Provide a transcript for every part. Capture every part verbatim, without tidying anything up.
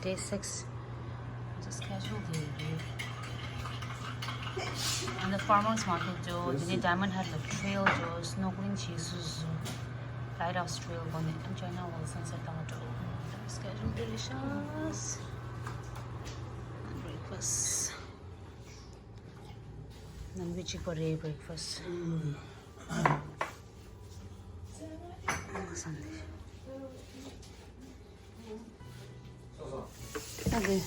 Day six. Just casual day རེད། And the farmers market ཇོ། དེ་ནས་Diamond Head ལ་trail ཇོ། Snorkeling བྱས་སུ་སུ། Lighthouse trail སྒོ་ནས་China Wall sunset ལྟ་བ་འགྲོ། Just casual day རེད་ཤག Breakfast ནམ་རྒྱུན་གཅིག་པ་རེད། Breakfast Sunday། ཨ་དེ།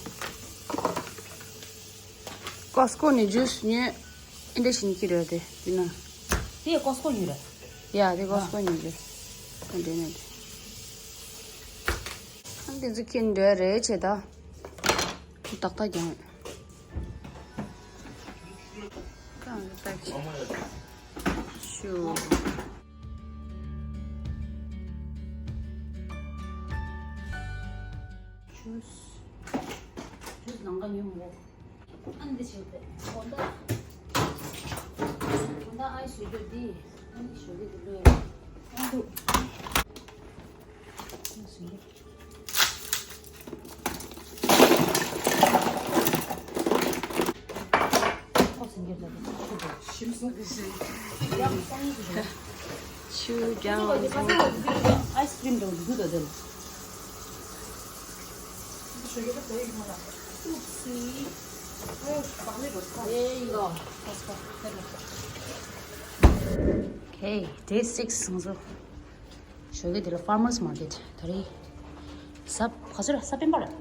Costco ནས་juice ཉོས། ཨེ་འདྲ་ཞིག་ཉོས་ཀྱི་རེད་དེ། དེ་ན། དེ་Costco ཉོས་རེད། ཡ་དེ་Costco ཉོས་ཀྱི། ཨ་འདྲ་ནས་དེ། ཨ་དེ་ཚོ་ཁྱེར་འདོད་རེད་བྱས་ད། ཏག་ཏག་ཀྱང་། ཀང་ཏག་ཅིག་ཞུ། Juice། Juice ནང་ག་ཉོ་མོ། ཨ་འདི་ཞིག་པས། གོང་ད། གོང་ད་ཨའི་ཞུ་རྒྱུ་འདི། ཨ་ནི་ཞུ་གི་འདི་ལོས། ཨ་འདུག་ཆུ་རྐྱང་། Ice cream དང་འདུག་ད་དེ་ལ། Oopsie. There you go. Okay, day six ང་ཚོ། ཞོགས་ཀས་དེ་ལ་farmers market ད་རེས། གཟའ་ག་ཚོད་རེད། གཟའ་སྤེན་པ་རེད།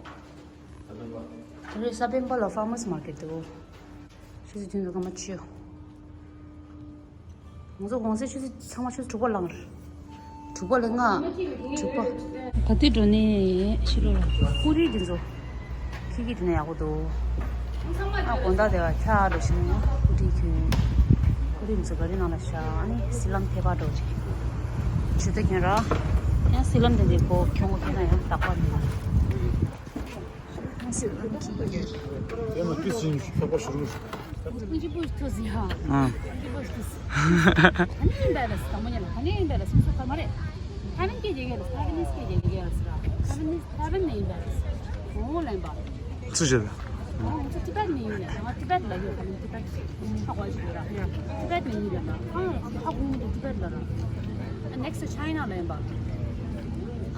ད་རེས་གཟའ་སྤེན་པ་ལ་farmers market འདུག་ཆུ་ཚོད་བདུན་དང་སྐར་མ་བཅུ། ང་ཚོ་གུང་སེང་ཆུ་ཚོད་ཚང་མ་ཆུ་ཚོད་དྲུག་པ་ལངས་རེད། དྲུག་པ་ལས་ལྔ། དྲུག་པ། ད་ལྟའི་འགྲོ་ནས་ཕྱི་ལོགས་ལ་ཀུ་རི་དེ་ཚོ། ཁྱི་ཁྱི་དེ་ནས་ཡག་པོ་འདུག་ཨ་དགོང་དག་དེ་བ་ཁྱག་འགྲོ་ཞིང་ཀུ་རི་ཁྱོད། ཀུ་རི་མི་ཚོ་ག་རི་ནང་ལ་བཞག་ཨ་ནི་སི་ལམ་ཐེ་པ་འགྲོ་ཅིག་ཇུ་ཏ་ཁྱོད་ར། ཡང་སི་ལམ་དེ་འདྲའི་སྒོ་ཁྱོད་ངོ་ཁྱེད་ན་ཡང་དག་པ་འདུག་ཨ་སི་ལམ་ཁྱི་ཁྱི། ཡང་ན་ཏི་སིན་ཁྱོད་པ་ཞུ་རུ། ཀུན་གྱི་བུ་ཐུ་ཟི་ཧ། ཨ། ཀུན་གྱི་བུ་ཐུ་ཟི། ཨ་ནི་ཡིན་པ་ལ་སི་དང་མོ་ཉལ་ལ་ཨ་ནི་ཡིན་པ་ལ་སི་སུ་ཁ་མ་རེད། ཐའེ་ཝན་སྐད་རྒྱག་གི་ལ་ཐའེ་ཝན་ནི་སྐད་རྒྱག་གི་ལ་སི་ར། ཐའེ་ཝན་ནི་ཐའེ་ཝན་ནི་ཡིན་པ་ལ་སི། ཨོ་ལེན་པ། སུ་ཞིག་ཨོ་ང་ཚོ་ཏི་པད་ནི་ཡིན་ལ་ང་ཏི་པད་ལ་ཡོད་ཁ་ལིན་ཏི་པད་ཧ་གོ་ཞིག་ཡོད་ར། ཏི་པད་ནི་ཡིན་ལ་ང་ཧ་གོ་ཏི་པད་ལ་ར། Next to China ལེན་པ།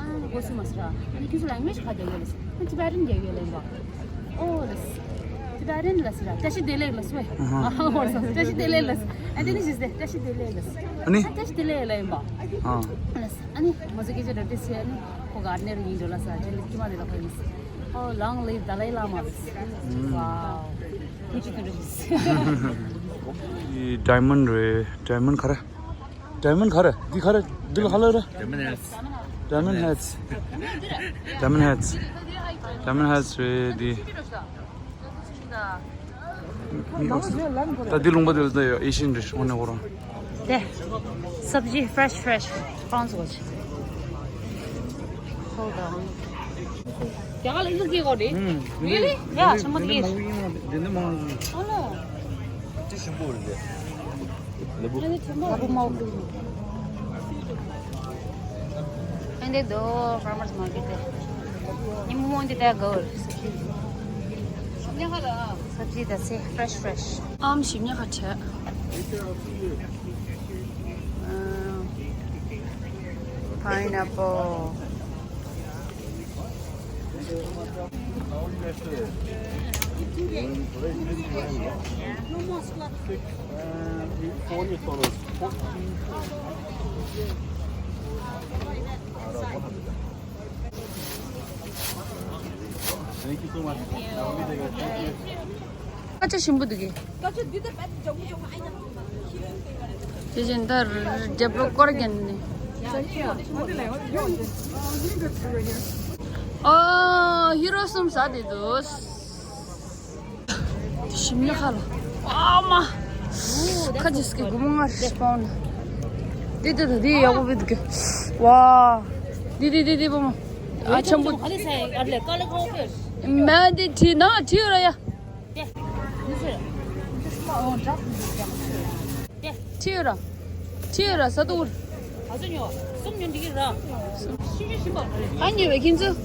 ཨ་གོ་སི་མ་སི་ར། ཨ་ནི་ཁྱོད་ཚོ་language ཁ་རྒྱག་གི་ལ་སི། ཨ་ཏི་པད་རིན་རྒྱག་གི་ལེན་པ། ཨོ་ལ་སི། ཏི་པད་རིན་ལ་སི་ར། བཀྲ་ཤིས་བདེ་ལེགས་ལ་སི་བས། ཨ་ཧ་ཧ་བཀྲ་ཤིས་བདེ་ལེགས་ལ་སི། ཨ་དེ་ནི་ཞིག་སྟེ་བཀྲ་ཤིས་བདེ་ལེགས་ལ་སི། ཨ་ནི། ཨ་བཀྲ་ཤིས་བདེ་ལེགས་ལ་ཡིན་པ། ཨ། ལ་སི། ཨ་ནི་མ་ཟུ་ཀེ་ཅི་ར་ཏི་སི་ཨ་ནི་ཁོ་གར་ནེ་རུ་ཡིན་འགྲོ་ལ་ས་ཅི་ལི་ཀི་མ་དེ་ལ་ཁོ་ཡིན་སི། ཨོ་long live Dalai Lama ལ་སི། Wow. ཁྱེད་ཀྱི་དུ་རུ་ཡིན་སི། ཨི་diamond རེད། Diamond ག་རེ། Diamond ག་རེ། འདི་ག་རེ། འདི་ལ་ག་ལ་རེད། Diamond heads. Diamond heads. Diamond heads. Diamond heads རེད་འདི། མི་ཡོང་སོང་། ད་འདི་ལུང་པ་འདི་ལ་ད་ཡོད་ཨེ་ཤི་ཡན་རེད་ཧོ་ནེ་ཧོ་རང་། དེ། སབ་ཇི་fresh fresh ཁོང་ཚོ་གོ་ཆེ། Hold on. རྒྱ་གར་ལ་ཨི་ཟུག་སྐྱེ་གོ་རེད། ཨུམ། Really? ཡ་ཆེན་པོ་དེ་གས། འདི་འདི་མང་། ཨོ་ལོ། ཅི་ཞིམ་པོ་རེད། ལ་བུ་མ་བུ་མ་བུ། ཨ་འདི་དོ་farmers market དེ། ཉིན་མོ་འདི་ད་གོ། སབ་ཇི་ད་སེ་fresh fresh. ཨམ་ཞིམ་ཉག་ཁ་ཆེ། Pineapple. Thank you so much. ཀ་ཅ་ཞིམ་པོ་འདུག་གི། དེ་བཞིན་ད་རྒྱབ་ལོགས་སྐོར་རྒྱན་ནི། ཨོ་ཧི་རོ་གསུམ་ཟ་དེ་འདུག་ཞིམ་ཉག་ཁ་ལ། ཨ་མ། ཁ་ཅིག་གི་སྒོར་མོ་ལྔ་རེ་སྤང་ན། དེ་དེ་དེ་དེ་ཡག་པོ་བི་འདུག་གི། ཝ། དེ་དེ་དེ་དེ་བུ་མོ། ཨ་ཆམ་པོ། མ་དེ་བྲིས་ན་བྲིས་ཡོད་ར་ཡ། ཁྲིད་ཡོད་ར། ཁྲིད་ཡོད་ར་ས་དུར། ཨ་ཉོས་པའི་ཁྱིམ་ཚུལ།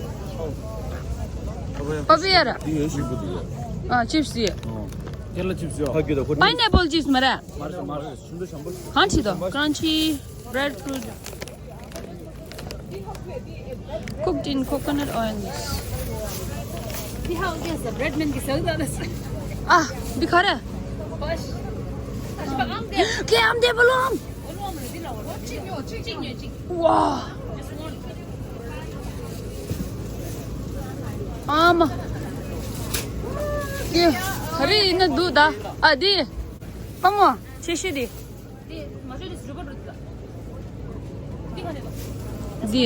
ཨོ། པ་པི་ཡ་ར། འདི་ཡོད་ཤིག་པོ་འདི་ཡོད། ཨ་ཅིབ་སི་ཡོད། ཨོ། དེ་ལ་ཅིབ་སི་ཡོད། ཧ་གི་ད་ཁོ། Pineapple chips མ་རེད། མ་རེད་མ་རེད། ཤིན་ཏུ་ཞིམ་པོ་ཞིག་གང་ཆི་དོ། Crunchy breadfruit cooked in coconut oil. འདི་ཧ་གི་ས་བྷི་རེཌ་མན་གི་ས་གི་ད་ལ་ས། ཨ་འདི་ག་རེད། ཀེ་ཨམ་དེ་བ་ལོམ། ཝ། ཨ་མ། ཀེ་ག་རེ་ཡིན་ན་འདུག་ད། ཨ་འདི། པ་མོ་ཆེ་ཤོས་འདི། འདི།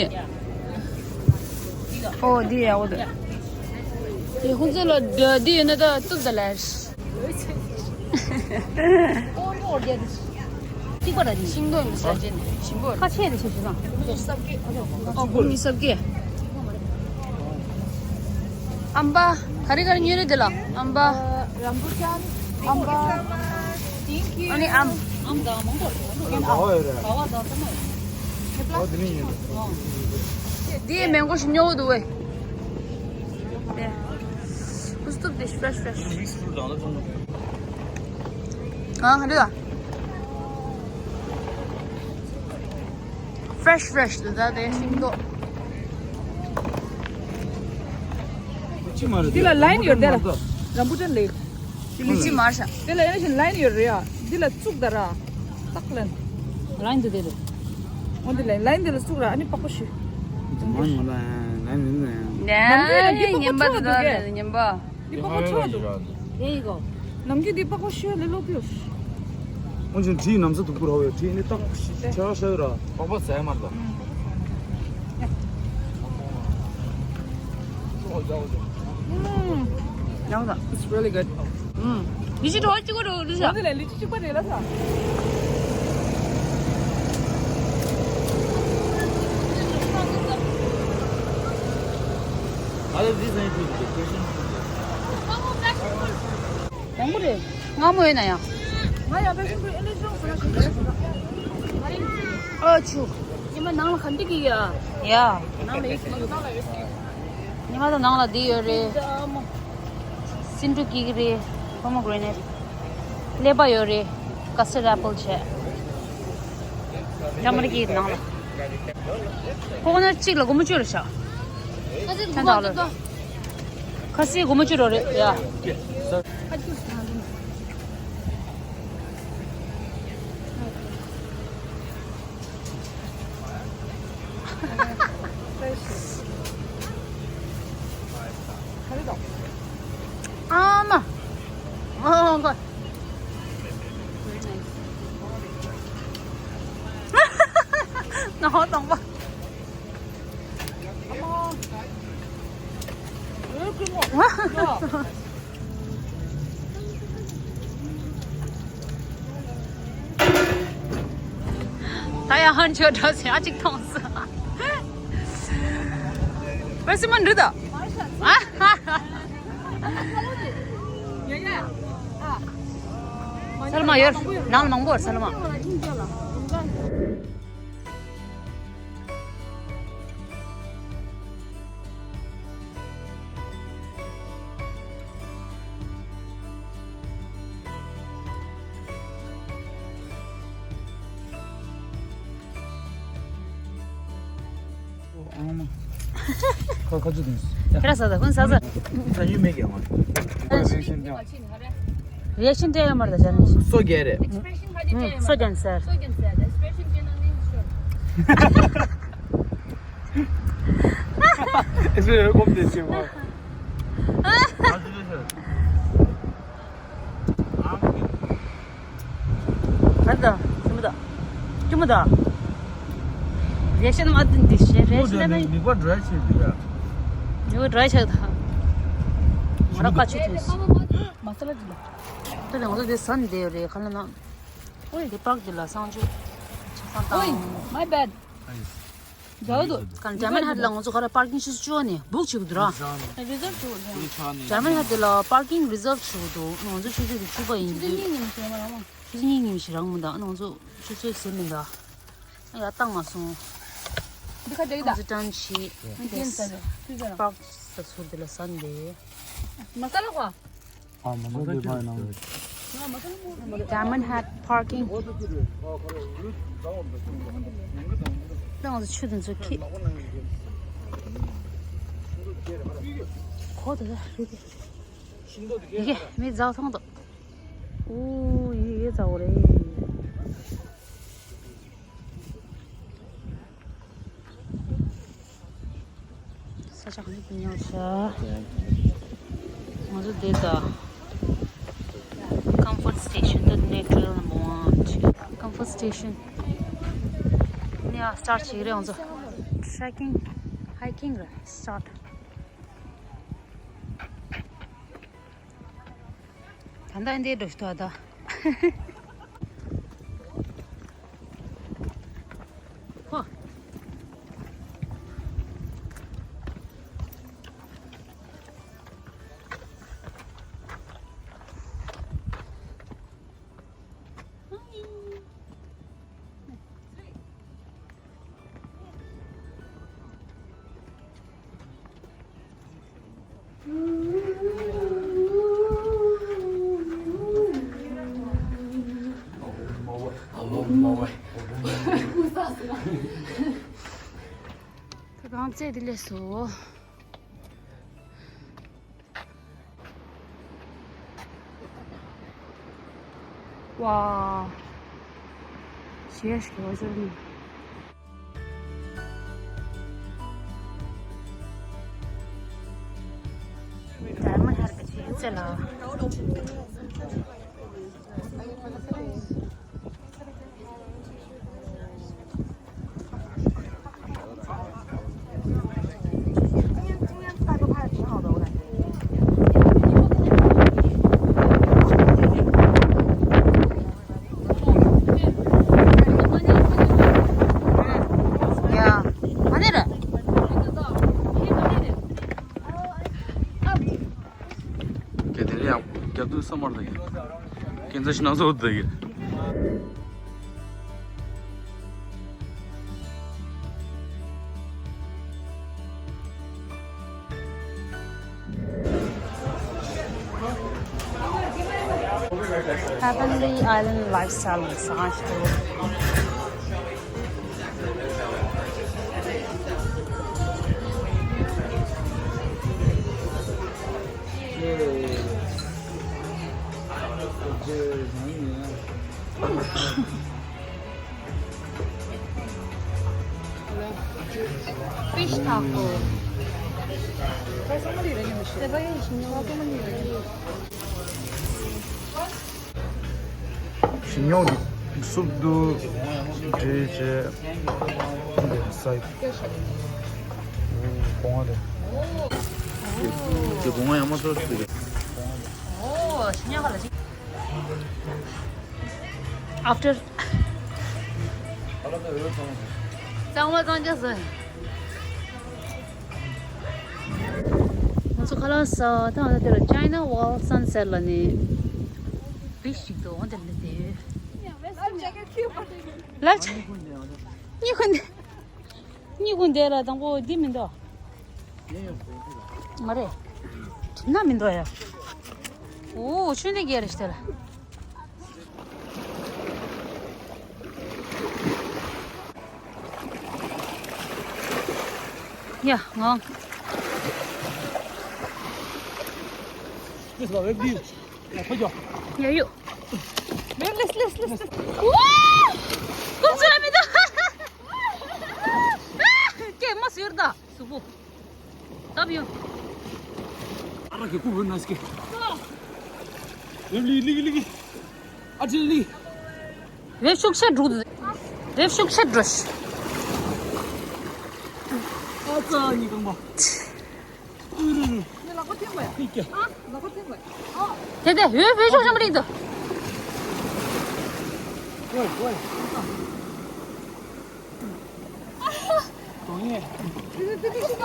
ཨོ་འདི་ཡ་འོ་ད། དེ་ཁོང་ཚོ་ལ་འདི་ཡོད་ན་ད་བཏུབ་ད་ལས། གཅིག་པ་ར་ནི། ཤིང་ཏོག་ཡིན་ས་ཅན་ཞིམ་པོ། ཁ་ཆེ་རེ་ཆེ་ཞུ་ན། ཨོ་སྒོར་ཉི་ཤུ་རྩ་བརྒྱད། ཨམ་པ། ག་རེ་ག་རེ་ཉོས་རེད་དེ་ལ། ཨམ་པ། རམ་བུ་ཅན། ཨམ་པ། ཨ་ནི་ཨམ། ཨམ་ག་མང་པོ་རེད། ཨམ་ག་བ་ག་མང་པོ་རེད། འདི་མེང་གོ་ཞིམ་ཉོ་འདུག་བས། ཀུ་སྟུབ་དེ་ཧྥེ་རེཤ་ཧྥེ་རེཤ། ཨ་ཧ་རེ་ད། ཧྥེ་རེཤ་ཧྥེ་རེཤ་དེ་ད་དེ་ཤིང་ཏོག་ཅི་མ་རེད། འདི་ལ་ལའིན་ཡོད་དེ་ལ། རམ་བུ་ཏན་ལེ། ལི་ཅི་མར་ཤ། དེ་ལ་ཡང་ཞིག་ལའིན་ཡོད་རེད་ཡ། འདི་ལ་བཙུགས་ད་ར། ཏག་ལན། ལའིན་དུ་དེ་རེད། འོ་འདི་ལའིན་ལའིན་འདི་ལ་བཙུགས་ར་ཨ་ནི་པགས་པ་ཤི། ང་ལ་ལའིན་ལའིན་ལའིན། ནམ་རྒྱུན་ཡང་འདི་པགས་པ་ཆོག་འདུག་གས། ཉན་པ། འདི་པགས་པ་ཆོག་འདུག་དེ་ཡི་གོ། ནམ་རྒྱུན་འདི་པགས་པ་ཤི་ལེ་ལོ་པིའོ་ཤི། འོན་ཀྱང་གྲི་ནམ་ས་དུ་པུར་ཧ་བའི་གྲི་ནི་ཏག་ཤི་ཆ་ཤ་ར། པགས་པ་ཟ་ཡ་མར་དང་། ཡང་དང་། It's really good. ཨུམ། ལི་ཅི་གྲོགས་གཅིག་པ་རེད་ལི་ཅི། ལི་ཅི་གཅིག་པ་རེད་ལ་ས། What is this? མང་པོ་རེད། སྔ་མོ་ཡིན་ན་ཡང་། ང་ཡང་པེ་ཤིན་པུ་ཨེ་ལེ་ཅོང་ཁོ་ན་ཤིན་ཏུ་ཤིན་ཏུ། ཨ་ཆུ། ཉི་མ་ནང་ལ་ག་འདྲ་གི་ཡ། ཡ། ནང་ལ་ཡོད་ཀྱི་ཡོད། ཉི་མ་དང་ནང་ལ་འདི་ཡོད་རེད། སིན་ཏུ་ཀི་ཀི་རེད། པོ་མོ་གྷི་རེ་ནེཊ། ཀླད་པ་ཡོད་རེད། ཀ་སི་ཊར་ཨེ་པལ་བྱས། ཀྲ་མ་རི་ཀི་ནང་ལ། ཁོ་ཁོ་ན་གཅིག་ལ་སྒོར་མོ་བཅུ་རེད་ཤག་ཁ་སང་སྒོར་མོ་བཅུ་རེད་རེད་ཡ། ཨ་མ། ཨོ་གོ། ངོ་གདོང་པ། ད་ཡང་ཧན་ཆོས་འདྲ་ཟེར་ཨ་ཅིག་མཐོང་སོང་། བེ་སི་མ་འདྲི་ད། ས་ལ་མ་ཡོད། ནང་ལ་མང་པོ་ཡོད་ས་ལ་མ། ཁ་ཁ་ཚུ་དུས། ཁྱེད་ར་ཟ་ཟ་ཁོང་ཟ་ཟ། ད་ཡུལ་མེད་ཀྱང་མ། རེ་ཤིན་ཏེ་ཡོད་མ་རེད་ད་ཅན། སོ་རྒྱལ་རེད། སོ་རྒྱལ་སར། ཨེ་སི་ཨེ་ཀོམ་དེ་ཆེ་བ། ཨ་ད་ཅི་མོ་ད། ཅི་མོ་ད། རེ་ཤན་མ་དུན་དེ་ཤེ་རེ་ཤན་ད་ནི། མི་པ་ཌ་རའི་ཆེ་དུ་ཡ། མི་པ་ཌ་རའི་ཆེ་ད། ང་ར་ཀ་ཆུ་ཐུན་སི། མ་ས་ལ་དི་ལ། ད་ནི་ང་ཚོ་དེ་ཟན་དེ་རེད་ཁ་ལ་ན། ཨོའི། དེ་པག་དེ་ལ་སང་ཆུ། ཆ་ཚང་ཨོའི། ཏང་། My bad. ཇའོ་དུ། གང་ཇར་མན་ཧད་ལ་ང་ཚོ་ག་རེ་པར་ཀིང་ཆུ་ཚོད་བཅུ་ནས་བུག་བྱེད་དགོས་འདུག་ར། རི་ཛརབ་བྱེད་དགོས་འདུག་ཇར་མན་ཧད་དེ་ལ་པར་ཀིང་རི་ཛརབ་བྱེད་དགོས་འདུག་ང་ཚོ་ཆུ་ཚོད་དེ་བཅུ་པ་ཡིན་ཆུ་ཚོད་དུས། གཉིས་ཉིན་བྱེད་མ་རང་མ། ཆུ་ཚོད་གཉིས་ཉིན་བྱེད་རང་མི་འདུག་ང་ཚོ་ཆུ་ཚོད་ཟིན་མི་འདུག་ཡ་བཏང་མ་སོང་། འདི་ཁ་བསྡད་ཀྱི་ང་ཚོ་ཊན་བྱེད། ཡིན་ས་རེད། ཆུ་ཚོད་རང་། པག་ས་ཚུར་དེ་ལ་ས་འདི། མ་ས་ལ་གོ། ཨ་མ་ན་དེ་བ་ནང་། Diamond Head Parking། ད་ང་ཚོ་ཆུ་དེ་ཚོ་ཁྱི། གོ་དེ་རེད་དེ། ཡེ་མི་ཛའོ་ཐོང་དོ། ཨུ་ཡེ་ཡེ་ཛའོ་རེད། ས་ཆ་གང་ནས་ཉོ་ཤ། ང་ཚོ་འདི་ད། Comfort Station, the natural number one. Comfort Station. ནས་start བྱེད་ཀྱི་རེད་ང་ཚོ། Trekking, hiking རེད་start. ད་ལྟ་འདི་འགྲོ་ཞིག་ད་ད། ཧོ། ད་གང་ཚེ་དེ་ལས་སོ། ཝའོ། ཞེས་ཞེས་ཟེར་ནས། Diamond Head གི་ཆེས་ཚེ་ལ། ཡ། ག་ནས་རེད། ཀྱེ་དེ་ནས་ཡང་རྒྱབ་ཏུ་བསམ་པར་དང་ཡང་། ཁྱེད་ཚོ་ཤི་ན་བཟོ་འདུག་གི། Heavenly Island Lifestyle ཟེར་ཞིག་འདུག Fish taco. ཞིམ་ཉོག་གི་སུབ་འདུག་འབྲས་བཅས། འདི་སའི། ཨོ། སྒོ་ང་རེད། འདི་སྒོ་ང་ཡང་མ་ཚོར་ཟེར། ཨོ། ཞིམ་ཉོག་ག་ལ་ཅིག After གཙང་མ་གཙང་རྐྱང་བཟོས། ང་ཚོ་ཁ་ལག་ཟ་ད་ང་ཚོ་དེ་ལ་China Wall Sunset ལ་ནི་བི་ཅི་ཞིག་འདུག་འོ་དེ་ལ་ནི་དེ། ལབ་ཆ། གཉིད་ཁུག་འདི། གཉིད་ཁུག་འདི་ལ་དང་པོ་འདི་མི་འདུག་མ་རེད། དུ་ན་མི་འདུག་ཡ། ཨོ་ཆུ་འདི་རྒྱལ་རེད་ཤི་ལ། ཡ་ངང་། ཡ་ཡོ། ལེས་ལེས་ལེས་ལེས། ཝ། ཀུན་ཚོད་མི་འདུག་སྐད་མ་ཟེར་ད། གཟུགས་པོ། སྟབས་ཡོད། ཨ་ར་གི་ཀུ་བོ་ན་སྐད། ལི་ལི་ལི་ལི། ཨ་ཅི་ལི། རེབ་ཤུགས་ཆེ་འགྲོ། རེབ་ཤུགས་ཆེ་འགྲོ། ཨ་ཙ་ཉི་གང་བ། ཨུ་རུ་རུ། ནི་ལག་པ་འཐེན་དགོས་ཡ། ཨ་ལག་པ་འཐེན་དགོས་ཡ། ཨ། དེ་དེ་ཧུའེ་ཧུའེ་ཤོག་ཤམ་རིང་དུ། ཝེ་ཝེ། དོང་ཡེ། དེ་དེ་དེ་དེ་དེ་དེ།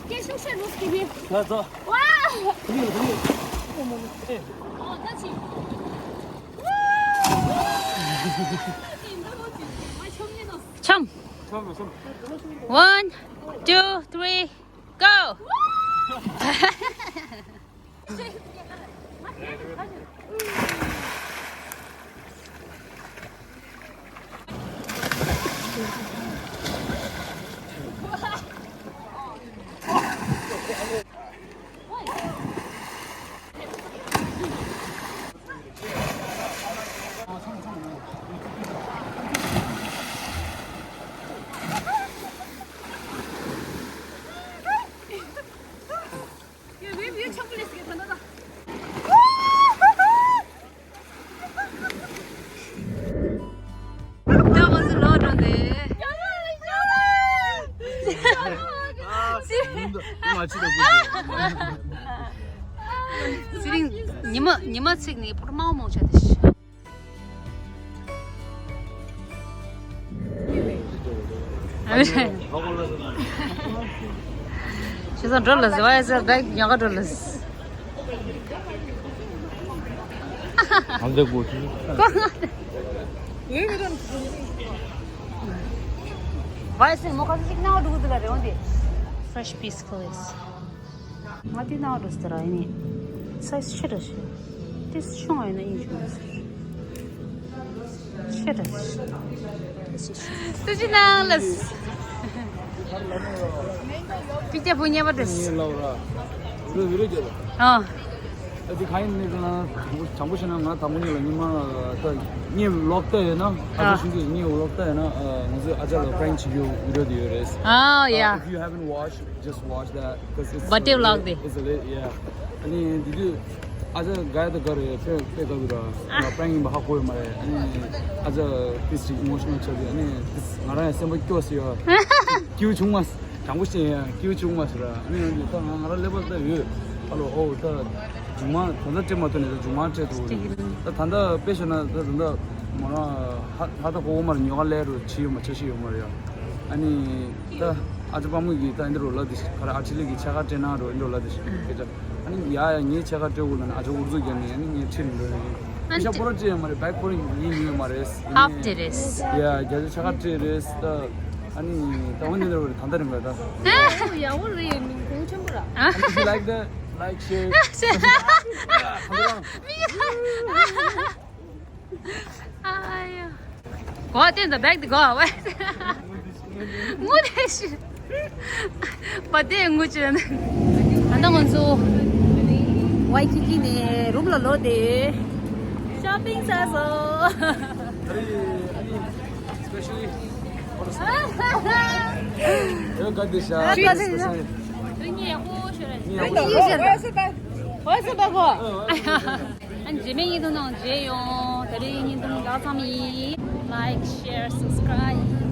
ཀེ་ཤུགས་ཆེ་འགྲོ་སྐྱིད་པའི། ལ་ཙོ། ཝ། དེ་ནི་དེ་ནི། ཨོ་མོ་མོ། ཨེ། ཨོ་ད་ཅི། ཆམ། ཆམ་ཆམ། One, two, three, go! ཚེ་རིང་ཉི་མ་ཉི་མ་ཚིག་ནས་ཕོར་དམར་མོ་ཆ་དེ་ཤི། ཤི་སོང་འགྲོ་ལ་ཟེར་བ་ཡ་ཟེར་ད་ཉོ་ག་འགྲོ་ལ་ཟེར། ང་ལ་གོ་ཆུ། བའི་སེ་མོ་ཁ་སི་ཅིག་ནའོ་འགྲོ་གི་འདུག་ལ་རེ་འོང་དེ། Fresh peas ཀོ་ལེས། ང་དེ་ནང་འགྲོ་སྟེ་ར་ཡིན་ནི། སའི་ཛི་ཆེ་ར་ཞིག་དེ་ཤོང་ཡིན་ན་ཡིན་ཆུང་ཟེར། ཆེ་ར་ཞིག་ཏུ་ཅི་ནང་ལ། པི་ཏེ་བུ་ཉེ་བ་དེ། ཨ། ཨ་དེ་གང་ཡིན་ནི་ཟེར་ན། དྲང་པོ་བཤད་ན་ང་དང་པོ་ཉིད་ལ་ཉི་མ་ད་ངའི་ལོག་ལྟ་ཡོད་ན། ཨ་ཨ་ཅག་ཤིང་ཚོས་ངའི་ལོག་ལྟ་ཡོད་ན། ཨ་ང་ཚོས་ཨ་ཅག་ལ་པྲེང་བྱེད་རྒྱུ་བི་ཌི་ཡོ་དེ་ཡོད་རེད། ཨ་ཡ། If you haven't watched, just watch that, 'cause it's བ་ཏེ་ཝི་ལོག་དེ། It's a lit, yeah. ཨ་ནི་འདི་དུས་ཨ་ཅག་ག་ཡ་ད་ག་རེད། དཔེ་དཔེ་ག་གི་ར་ང་པྲེང་ཡིན་པ་ཧ་གོ་ཡོད་མ་རེད། ཨ་ནི་ཨ་ཅག་ཏིས་ཅིག་ཨི་མོ་ཤི་ནལ་ཆགས་དུས། ཨ་ནི་ཏིས་ང་རང་ཡང་སེམས་པ་སྐྱོ་སི་ཡོད། སྐྱིད་བྱུང་མ་སི། དྲང་པོ་བཤད་ཡ་སྐྱིད་བྱུང་མ་སི་ར། ཨ་ནི་ཡང་ད་ང་ང་རང་ཀླད་པ་ད་ཡོད། ཨ་ལོ་ཨོ་ད་མཇུག་མ་ད་ལྟ་སྤྲད་མ་ཐུབ་ནས་ད་མཇུག་མ་སྤྲད་འདུག་ད་ད་ལྟ་དཔེ་བཤད་ན་ད་ད་ལྟ་མོ་རང་ཧ་ཧ་ད་གོ་བོ་མར་ཉོ་ག་ལས་རུ་ཆི་ཡོད་མ་ཆ་ཤི་ཡོད་མ་རེད་ཡ། ཨ་ནི་ད་ཨ་ཅག་པ་མོ་གིས་ད་འདི་རུ་ལབ་དེ་ཤི་ག་རེ་ཨ་ཆི་ལི་གིས་ཕྱེད་ཀ་སྤྲད་ན་རུ་འདི་རུ་ལབ་དེ་ཤི་སྐད་ཆ། ཨ་ནི་ཡ་ཡ་ངས་ཕྱེད་ཀ་སྤྲད་དགོས་ལབ་ནས་ཨ་ཅག་ཨུ་ཚུགས་རྒྱབ་ནས་ཨ་ནི་ངས་ཁྲིད་འགྲོ་ནས་ཨ་ཅག་པོ་ར་སྤྲད་ཡོད་མ་རེད། བེག་པོ་ར་ཡིན་ཡོད་མ་རེད། ཧབ་དེ་རེད། ཡ་རྒྱ་ཅག་ཕྱེད་ཀ་སྤྲད་རེད་ད། ཨ་ནི་ད་འོ་ནི་འདི་རུ་རེད། ད་ལྟ་རིང་ལ་ད། ཡག་པོ་རེད། མི་གོང་ཆེན་པོ་ར། If you like that, like, share. ཨ་ཡ། གོ་བ་བསྟན་ད་བེག་དེ་གོ་བ། ངུ་དེ་ཤི། བ་དེ་ངུ་ཅན། ད་ལྟ་ང་ཚོ་ཝའི་ཀི་ཀི་ནས་རུམ་ལ་ལོག་སྟེ་ཤོ་པིང་ཟ་སོང་། Especially for the ཡོད་ག་དེ་ཤ། ཡོད་ག་དེ་ཤ། ཨ་ནི་རྗེས་མའི་བརྙན་ཐུང་ནང་མཇལ་ཡོང་། ད་རེས་བརྙན་ཐུང་ལ་ཙམ་ཡིན། Like, share, subscribe.